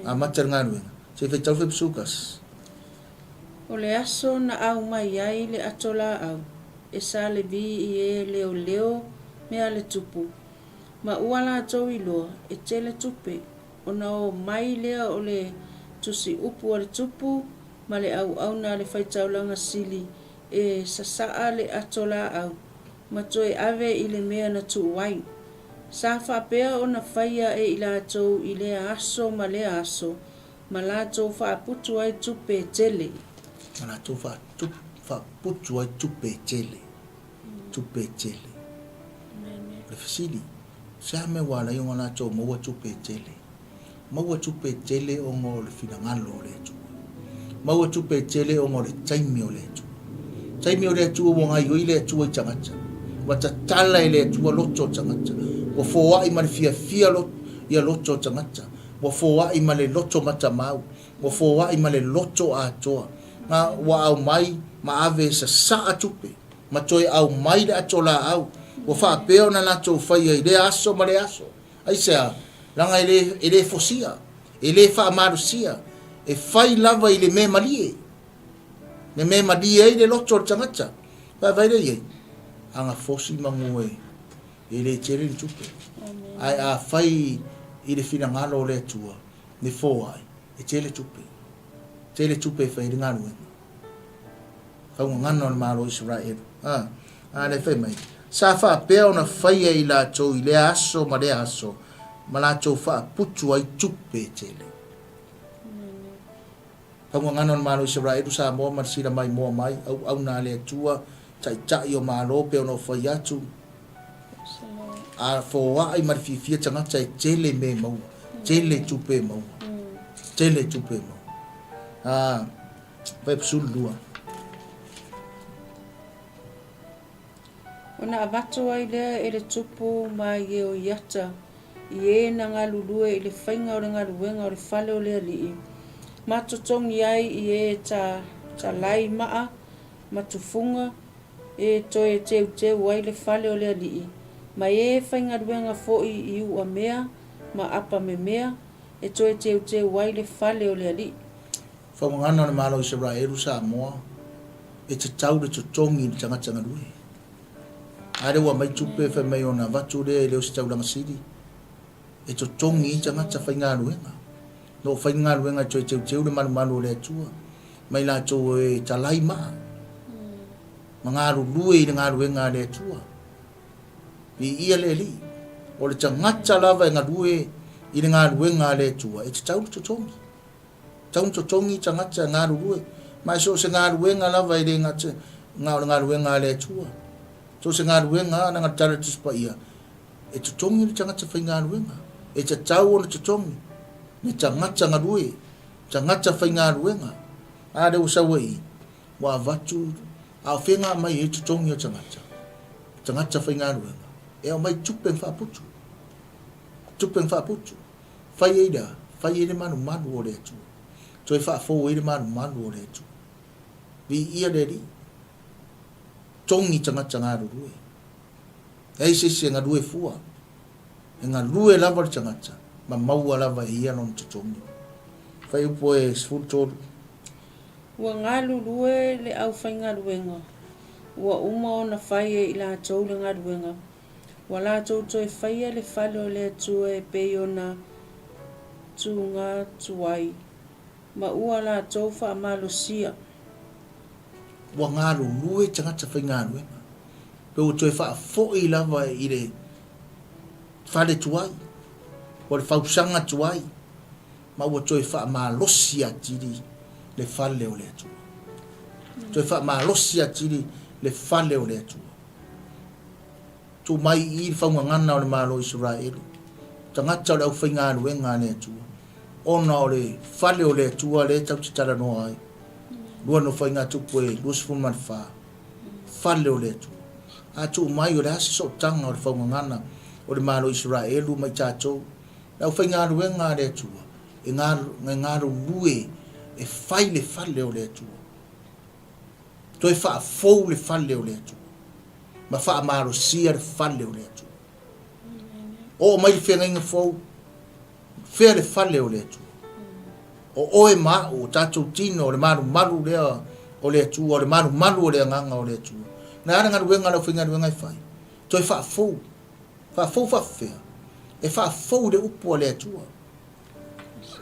Speaker 2: Amata le galuega. Se i faitau fai psukas.
Speaker 1: O le aso na aumai ai le ato laau e sa Levi i e leoleo mea le tupu, ma ua latou iloa e tele tupe, ona o mai lea o le tusi upu a le tupu ma le auauna a le faitaulaga sili e sasaa le ato laau ma toe ave i le mea na tuu ai. Sa faapea ona faia e i latou i lea aso ma lea aso, ma latou faaputu ai tupe e tele.
Speaker 2: Ma latou faaputu ai tupe e tele. Tupe e tele. O le fesili, se a mea ua ala ai ona latou maua tupe e tele? Maua tupe tele ona o le finagalo o le Atua. Maua tupe tele ona o le taimi o le Atua. Taimi o le Atua ua gaioi le Atua i tagata. Ua tatala e le Atua loto o tagata. Ua foai ma le fiafia ia loto o tagata. Ua foai ma le loto matamau. Ua foai ma le loto atoa. Na ua aumai ma ave e sasaa tupe ma toe aumai le ato laau. Ua faapea ona latou faia i lea aso ma lea aso. Aisea? Leaga e le, e le fosia, e le faamalosia, e fai lava i le mea malie, le mea malie ai le loto o le tagata. Vaavaai lea i ai, a na fosi manu e, e le tele ni tupe. Ae a fai i le finagalo o le Atua, le foai, e tele tupe. Tele tupe e fai ai le galuega. Faugagana o le Malo o Isaraelu. A, a lea fai mai, sa faapea ona faia i latou i lea aso ma lea aso, ma latou faaputu ai tupe e tele. Faugagana o le Malo o Isaraelu, Samoa ma le sila mai moa mai, auauna a le Atua, taitai o Malo pei ona ou fai atu, a foai ma le fiafia tagata e tele mea e maua, tele tupe e maua, tele tupe e maua. A, 82.
Speaker 1: Ona avatu ai lea e le tupu ma Ieoiata i e na galulue i le faiga o le galuega o le fale o le Alii, ma totogi ai i e ta talai maa ma tufuga, e toe teuteu ai le fale o le Alii, ma e faigaluega foi i uamea ma apamemea, e toe teuteu ai le fale o le Alii.
Speaker 2: Faugagana o le Malo o Isaraelu Samoa e tatau le totogi i le tagata galue. A lea ua aumai tupe fai mai ona avatu lea e le o se taulaga sili e totogi ai tagata faigaluega. O lo o fai le galuega e toe teuteu le malumalu o le Atua ma i latou e talai maa ma galulue i le galuega a le Atua. Viia le Alii. O le tagata lava e galue i le galuega a le Atua e tatau le totogi. Tatau ona totogi tagata e galulue. Ma e so o se galuega lava e le gata na o le galuega a le Atua. So o se galuega lava na tala le Tusi Paia, e totogi le tagata faigaluega. E tatau ona totogi le tagata galue, tagata faigaluega. A lea ua sau ai i, ua avatu, a o fea na aumai ai totogi o tagata? Tagata faigaluega. E aumai tupe na faaputu. Tupe na faaputu. Fai ai le a? Fai ai le malumalu o le Atua. Toe faafou ai le malumalu o le Atua. Viia le Alii. Togi tagata galulue. Leai se isi e galue fua. E galue lava le tagata ma maua lava e ia lona totogi. Fuaiupu e 13.
Speaker 1: Ua galulue le aufaigaluega, ua uma ona fai e i latou le galuega. Ua latou toe faia le fale o le Atua e pei ona tuga tuai, ma ua latou faamalosia.
Speaker 2: Ua galulue tagata faigaluega, pe ua toe faafoi lava i le fale tuai, po o le fausaga tuai, ma ua toe faamalosi atili le fale o le Atua. Toe faamalosi atili le fale o le Atua. Tuu mai i i le faugagana o le Malo o Isaraelu, tagata o le aufaigaluega a le Atua, ona o le fale o le Atua lea tatou te talanoa ai. Lua Nofoaiga-tupu e 24, fale o le Atua. A tuu mai o le a se sootaga o le faugagana o le Malo o Isaraelu ma i tatou, le aufaigaluega a le Atua, e galulue e fai le fale o le Atua. Toe faafou le fale o le Atua ma faamalosia le fale o le Atua. Oo mai le feagaiga fou, fea le fale o le Atua. O oe ma au, o tatou tino, o le malumalu lea o le Atua, o le malumalu o le agaga o le Atua. Na a le galuega a le aufaigaluega e fai? Toe faafou. Faafou faafefea? E faafou i le upu a le Atua.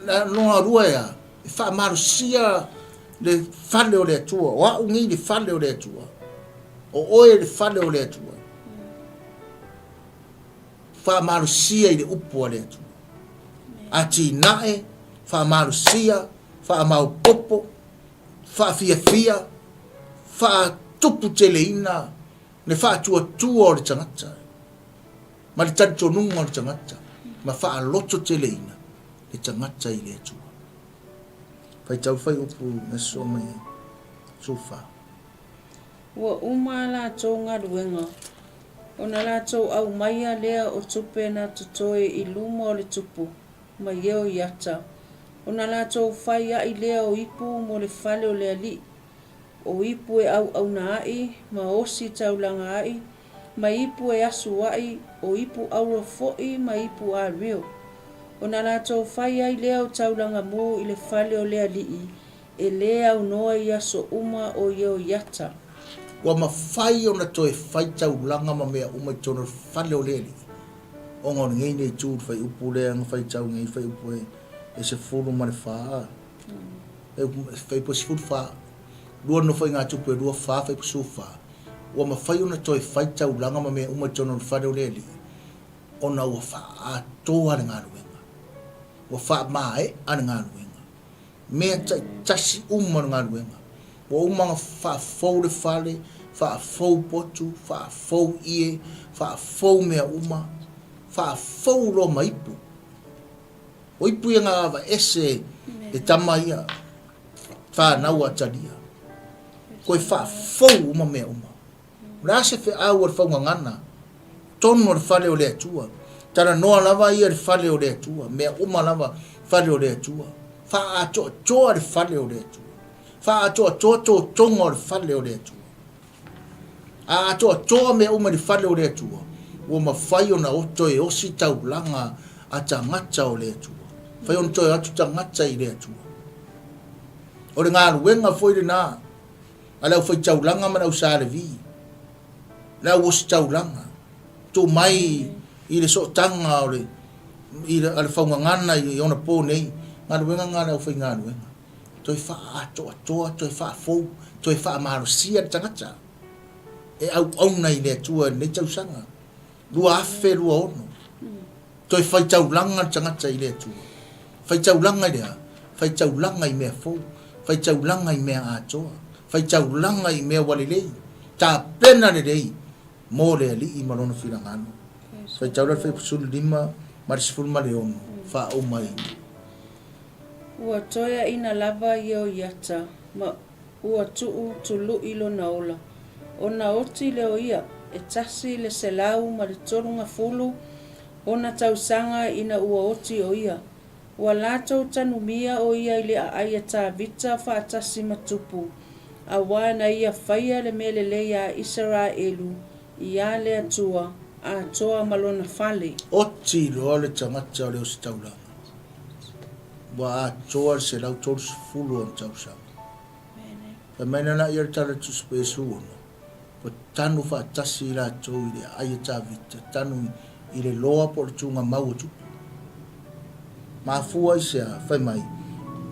Speaker 2: Lona lua e a? E faamalosia le fale o le Atua. O au nei le fale o le Atua. O oe le fale o le Atua. Faamalosia i le upu a le Atua. Atinae, faamalosia, faamaopopo, faafiafia, faatuputeleina le faatuatua o le tagata. ma le talitonuga o le tagata ma faalototeleina le tagata i le Atua. Faitau fuaiupu na sosoo mai ai. 14.
Speaker 1: Ua uma a latou galuega, ona latou aumaia lea o tupe na totoe i luma o le tupu ma Ieoiata, ona latou fai aʻi lea o ipu mo le fale o le alii, o ipu e auauna aʻi ma osi taulaga aʻi, ma ipu e asu ai, o ipu auro foi ma ipu ario. Ona latou fai ai lea o taulaga mū i le fale o le alii, e lē aunoa i aso uma o Ieoiata.
Speaker 2: Ua mafai ona toe fai taulaga ma mea uma i totonu o le fale o le alii, ona o lenei le itu i le fuaiupu lea na faitau nei, fuaiupu e 14, fuaiupu e 14, lua nofoaiga-tupu e 24, fuaiupu 14. Ua mafai ona toe fai taulaga ma mea uma i totonu o le fale o le Alii, ona ua faaatoa le galuega, ua faamaea le galuega, mea taitasi uma o le galuega. Ua uma ona faafou le fale, faafou potu, faafou ie, faafou mea uma, faafou loa ma ipu. O ipu ia na aveese e tama ia, fanau a Atalia. Toe faafou uma mea uma. O le a se feau a le faugagana? Totonu o le fale o le Atua. Talanoa lava ia i le fale o le Atua, mea uma lava fale o le Atua. Faaatoatoa le fale o le Atua. Faaatoatoa totoga o le fale o le Atua. A atoatoa mea uma i le fale o le Atua, ua mafai ona toe osi taulaga a tagata o le Atua. Mafai ona toe o atu tagata i le Atua. O le galuega foi lena a le aufaitaulaga ma le ausa Levi, le au ositaulaga, tuu mai i le sootaga o le, i le, a le faugagana i ona po nei, galuega lena a le aufaigaluega. Toe faaatoatoa, toe faafou, toe faamalosia le tagata e auauna i le Atua i lenei tausaga 2026. Toe faitaulaga le tagata i le Atua. Faitaulaga i le a? Faitaulaga i mea fou, faitaulaga i mea atoa, faitaulaga i mea ua lelei, tapena lelei mo le Alii ma Lona finagalo. Faitaula le Fuaiupu 15 ma le 16, faauma ai.
Speaker 1: Ua toeaina lava Ioiata ma ua tuu tului lona ola. Ona oti leo ia, e 130 ona tausaga ina ua oti o ia. Ua latou tanumia o ia i le aai a Tavita faatasi ma Tupu, auā na ia faia le mea lelei a Isaraelu iā le Atua, atoa ma lona fale.
Speaker 2: Oti loa le tagata o le ositaulaga. Ua atoa le 130 ona tausaga. Fai mai lana ia le tala tusi po Iesu ona, ua tanu faatasi i latou i le aai a Tavita, tanu i le loa po o le tugamau o tupu. Mafua i se a? Fai mai,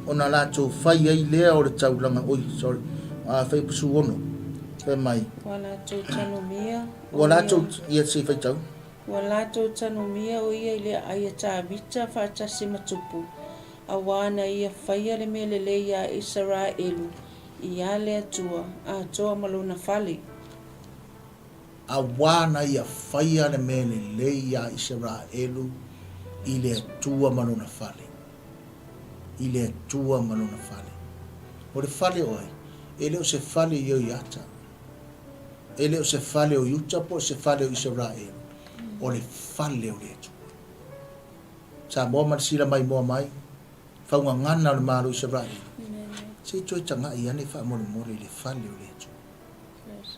Speaker 2: ona latou fai ai lea o le taulaga, oi, sorry, a fai pusu ono, fai mai.
Speaker 1: Ua latou tanumia
Speaker 2: o ia. Ua latou, ia se i faitau.
Speaker 1: Ua latou tanumia o ia i le aai a Tavita faatasi ma Tupu, auā na ia faia le mea lelei iā Isaraelu, iā le Atua, atoa ma lona fale.
Speaker 2: Auā na ia faia le mea lelei iā Isaraelu i le Atua ma lona fale. I le Atua ma lona fale. O le fale o ai? E le o se fale i Ioiata. E le o se fale o Iuta po o se fale o Isaraelu, o le fale o le Atua. Samoa ma le sila maimoa mai, faugagana o le Malo o Isaraelu, se i toe tagai ane faamolemole i le fale o le Atua.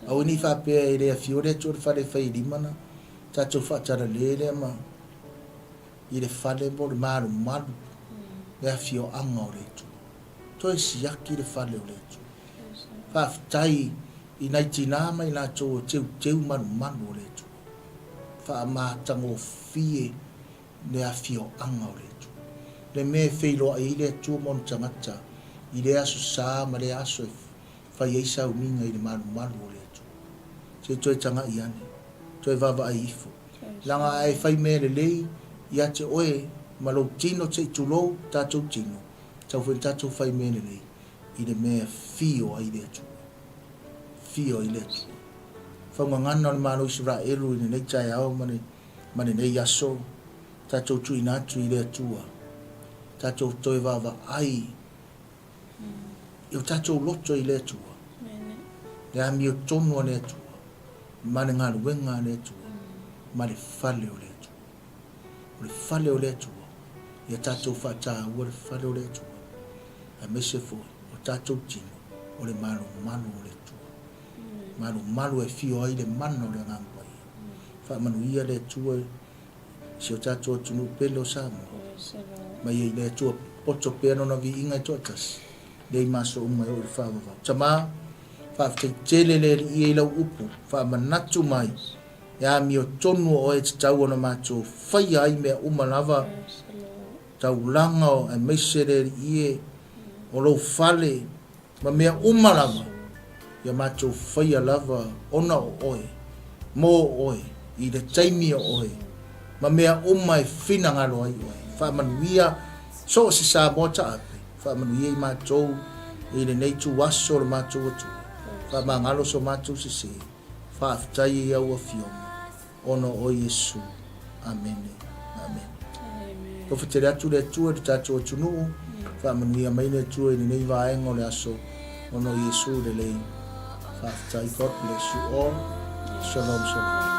Speaker 2: Aua ne i faapea e le afio le Atua i le fale e fai e lima na tatou faatalale lea ma i le fale mo le malumalu le afioaga o le Atua. Toe siaki le fale o le Atua. Faafetai i nai tinā ma i latou o teuteu malumalu o le Atua. Faamatagofie le afioaga o le Atua. Le mea e feiloai ai le Atua ma ona tagata i lea aso sa ma lea aso e fai ai sauniga i le malumalu o le Atua. Se i toe tagai ane, toe vaavaai ifo. Leaga a e fai mea lelei ia te oe ma lou tino se i tulou tatou tino, tatau foi ona tatou fai mea lelei i le mea e afio ai le Atua. Afio ai le Atua. Faugagana o le Malo o Isaraelu i lenei taeao ma le, ma lenei aso, tatou tuuina atu i le Atua. Tatou toe vaavaai i o tatou loto i le Atua. Le amiotonu a le Atua, ma le galuega a le Atua, ma le fale o le Atua. O le fale o le Atua, ia tatou faataua le fale o le Atua, aemaise foi o tatou tino o le malumalu o le Atua. Malumalu e afio ai le mana o le Agaga Paia. Faamanuia le Atua i si o tatou atunuu pele o Samoa. Ma ia i le Atua poto pea lona viiga e toatasi, lea i ma aso uma e oo i le faavavau. Tama, faafetai tele le Alii e i lau upu, faamanatu mai E amiotonu o oe e tatau ona matou faia ai mea uma lava, taulaga o aemaise le Alii e, o lou fale, ma mea uma lava, ia matou faia lava ona o oe, mo oe, i le taimi o oe, ma mea uma e finagalo ai oe. Faamanuia so o se Samoa taape, faamanuia i matou i lenei ituaso o le matou Atua, faamagalo so matou sese. Faafetai i au Afioga ona o Iesu. Amene. Amene. Alofa tele atu le Atua i le tatou atunuu. Faamanuia mai le Atua i lenei vaega o le aso ona o Iesu lelei. Faafetai. God bless you all. Shalom, shalom.